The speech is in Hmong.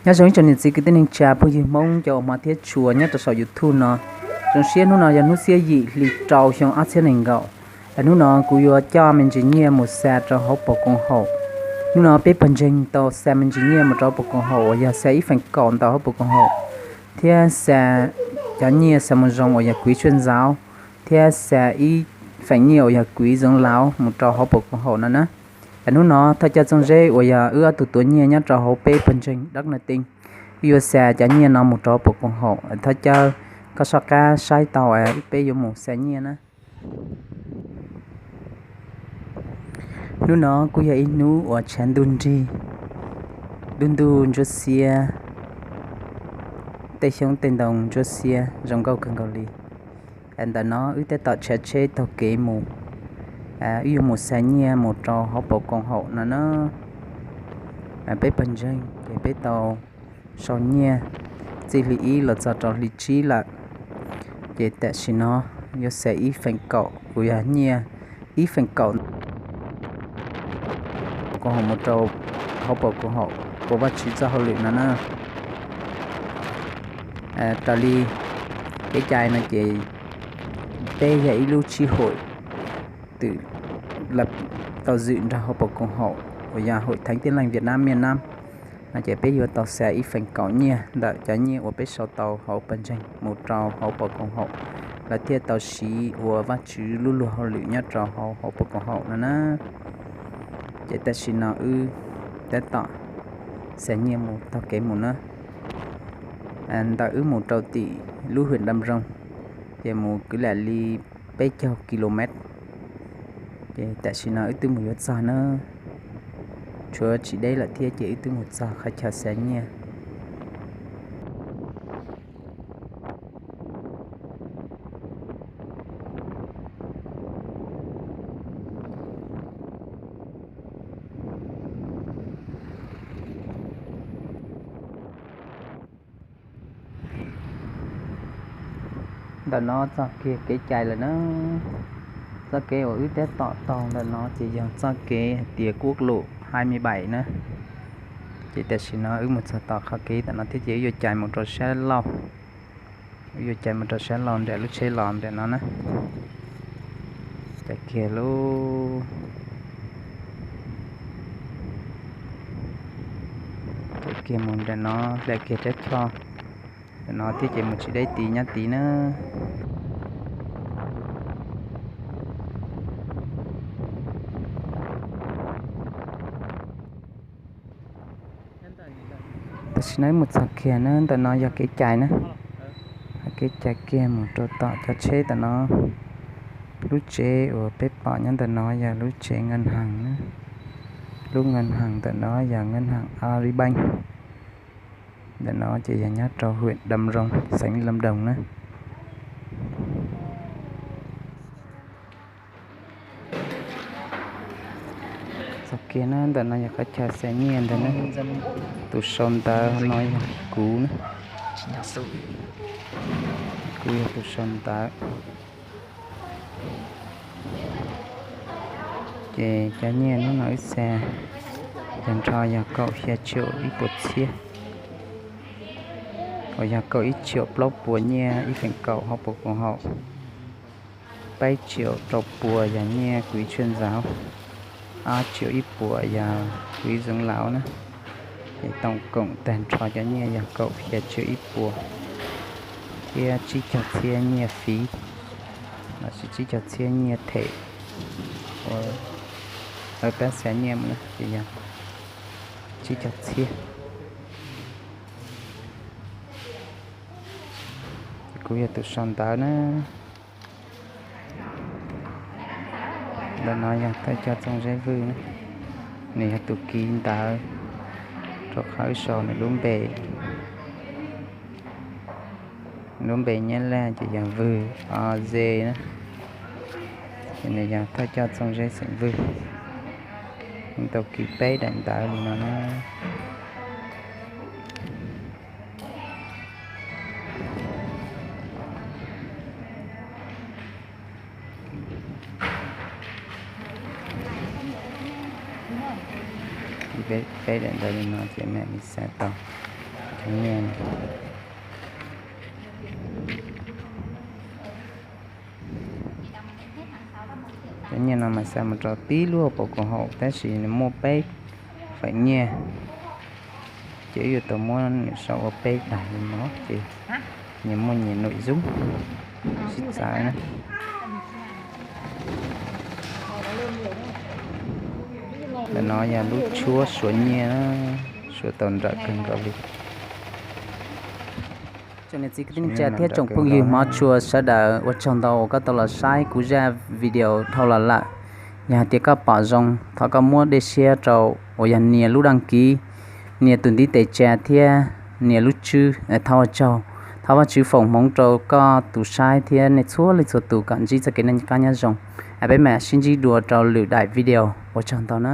Nyob zoo ib tsoom niam txiv kwv tij neej tsa phooj ywg Hmoob cov uas hmov thiab tshua nyob rau saum YouTube no. Zoo siab hnub no yog hnub xiab yim hli rau xyoo ob txhiab nees nkaum. Hnub no kuv yuav coj me ntsis nyiaj mus xa rau hauv paus koom haum. Hnub no peb pawg ntseeg tau xa me ntsis nyiaj mus rau hauv paus koom haum uas yog xa ib feem kaum ntawm hauv paus koom haum, thiab xa cov nyiaj xa mus zoo uas yog quỹ truyền giáo, thiab xa ib feem nyiaj uas yog quỹ dưỡng lão mus rau hauv paus koom haum no na. Hnub no thawj coj Txooj Zeb uas yog wb ob tug tuav nyiaj nyob rau hauv peb pawg ntseeg Đắk Nông Team, wb yuav xa cov nyiaj no mus rau hauv paus koom haum. Thawj coj, koj soj qab saib tau, peb yuav mus xa nyiaj na. Hnub no kuj yog ib hnub uas tshav ntuj nrig, dub ntuj ntsuab xiab, tej xyoob tej ntoo ntsuab xiab zoo nkauj kawg nkaus li. Ntawm no wb tab tom tshav tsheb taug kev mus, wb yuav mus xa nyiaj mus rau hauv paus koom haum no na. Peb pawg ntseeg ces peb tau sau nyiaj txij hli ib los txog rau hli tsib lawm, ces tam sim no yuav xa ib feem kaum, kuv yog nyiaj ib feem kaum koom haum mus rau hauv paus koom haum ua Vajtswv txoj hauj lwm no na. Raws li kev cai no ces peb yog ib lub tsib hum twm tau zwm nrog hauv paus koom haum uas yog Hội Thánh Tin Lành Việt Nam miền Nam no ces peb yuav tau xa ib feem kaum nyiaj ntawm cov nyiaj uas peb sau tau hauv pawg ntseeg mus rau hauv paus koom haum, lawv thiaj tau siv ua Vajtswv lub luag hauj lwm nyob rau hauv hauv paus koom haum no na. Ces tam sim no wb tab tom xa nyiaj mus taug kev mus na. Ntawm wb mus rau tim lub huyện Đam Rông ces mus kwv lam li peb caug ki lus mev. Ces tam sim no wb twb mus yuav txog na, tshuav tsis deb lawm thiab ces wb twb mus txog qhov chaw xa nyiaj. Ntawm no txog kiag kev cai lawm na. Txoj kev uas wb tab tom taug ntawm no ces yog txoj kev hais tias quốc lộ hai mươi bảy na. Ces tam sim no wb mus txog tom qhov kev ntawm no thiab ces wb yuav cais mus rau sab laug. Wb yuav cais mus rau sab laug nram lub tsheb los nram no na. Cais kiag lub, cais kiag mus nram no, hlais kiag rab choj nram no thiab ces mus tsis deb tid nyob tid na. Tam sim no wb mus txog kiag na, ntawm no yog kev cai na. Kev cai kiag mus rau tom cov tsheb ntawm no. Lub tsev uas peb pom nyob ntawm no yog lub tsev ngân hàng na. Lub ngân hàng ntawm no yog ngân hàng Agribank. Ntawm no ces yog nyob rau huyện Đam Rông, xeev Lâm Đồng na. Txog kiag na, ntawm no yog qhov chaw xa nyiaj ntag na. Tus sau ntawv no yog kuv na. Kuv yog tus sau ntawv. Ces cov nyiaj hnub no wb xa tag nrho yog kaum xya triệu ib puas txhiab, uas yog kaum ib triệu plaub puas nyiaj ib feem kaum hauv paus koom haum, peb triệu rau puas yog nyiaj quỹ truyền giáo, ob triệu ib puas yog quỹ dưỡng lão na. Ces tổng cộng tag nrho cov nyiaj yog kaum xya triệu ib puas, thiab tsib caug txhiab nyiaj phí, los sis tsib caug txhiab nyiaj them uas lawv pab xa nyiaj mus na, ces yog tsib caug txhiab. Ces kuv yog tus sau ntawv na. Ntawm no yog thawj coj Txooj Zeb Vwj, nws yog tus kis ntawv rau qhov wb sau nws lub npe. Lub npe Nyab Laj ces yog Vwj, O Z na. Ces nws yog thawj coj Txooj Zeb xeem Vwj, nws tau kis peb daim ntawv li no na. Peb daim ntawv li no ces mam li xa tau. Cov nyiaj, cov nyiaj no mas xa mus rau tib lub hauv paus koom haum tab sis nws muaj peb feem nyiaj, ces wb yuav tau muab nws sau ua peb daim li no ces nyias muaj nyias num zoov, sib txawv na. Ntawm no yog lub tshuab suav nyiaj, suav tau nrawm kawg nkaus li. Tsoom niam txiv kwv tij neej tsa thiab tsoom phooj ywg Hmoob tshua sawv daws, ua tsaug ntau uas koj tau los saib kuv zaj video dhau los lawm. Yog hais tias koj pom zoo, thov koj muab dej siab rau uas yog nias lub đăng ký, nias tus ntiv tes tsa thiab nias lub tswb, thov ua tsaug. Thov Vajtswv foom hmoov rau koj tus saib thiab nej txhua leej txhua tus kom ntsib txoj kev noj qab nyob zoo. Peb mam sib ntsib dua rau lwm daim video, ua tsaug ntau na.